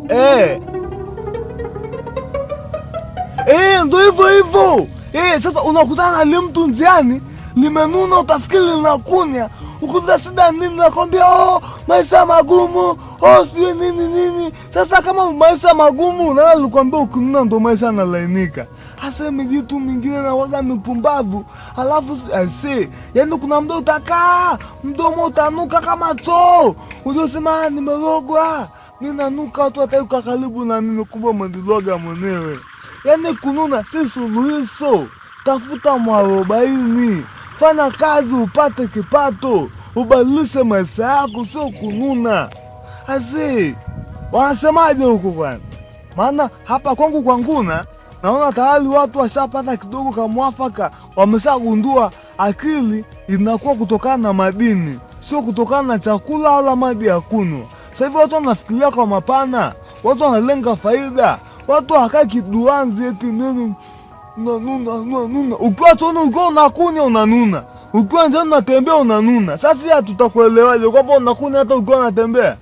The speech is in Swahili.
Eh. Eh, ndo hivyo hivyo. Eh, sasa unakutana na mtu njiani limenuna, utafikiri linakunya. Ukuta shida nini? Nakwambia oh, maisha magumu, oh, sio nini nini. Sasa kama maisha magumu, nani alikwambia ukinuna ndo maisha yanalainika? Hasa mijitu mingine na waga mipumbavu, alafu aisee, yaani kuna mdo utakaa mdomo utanuka kama choo, ujosema "Ah, nimerogwa, ninanuka, watu wataki karibu na mimi, kumbe umeniloga mwenyewe. Yaani kununa si suluhisho. Tafuta mwarobaini, fanya kazi upate kipato, ubadilishe maisha yako, sio kununa. Asi wanasemaje huko bwana? Maana hapa kwangu kwanguna naona tayari watu washapata kidogo kamwafaka, wameshagundua akili inakuwa kutokana na madini, sio kutokana na chakula wala maji ya kunywa. Sasa hivi watu wanafikiria kwa mapana, watu wanalenga faida, watu hawakai kiduanzi eti nini unanuna unanuna. Ukiwa chooni ukiwa unakunya unanuna, ukiwa njiani unatembea unanuna. Sasa tutakuelewaje kwamba unakunya hata ukiwa unatembea?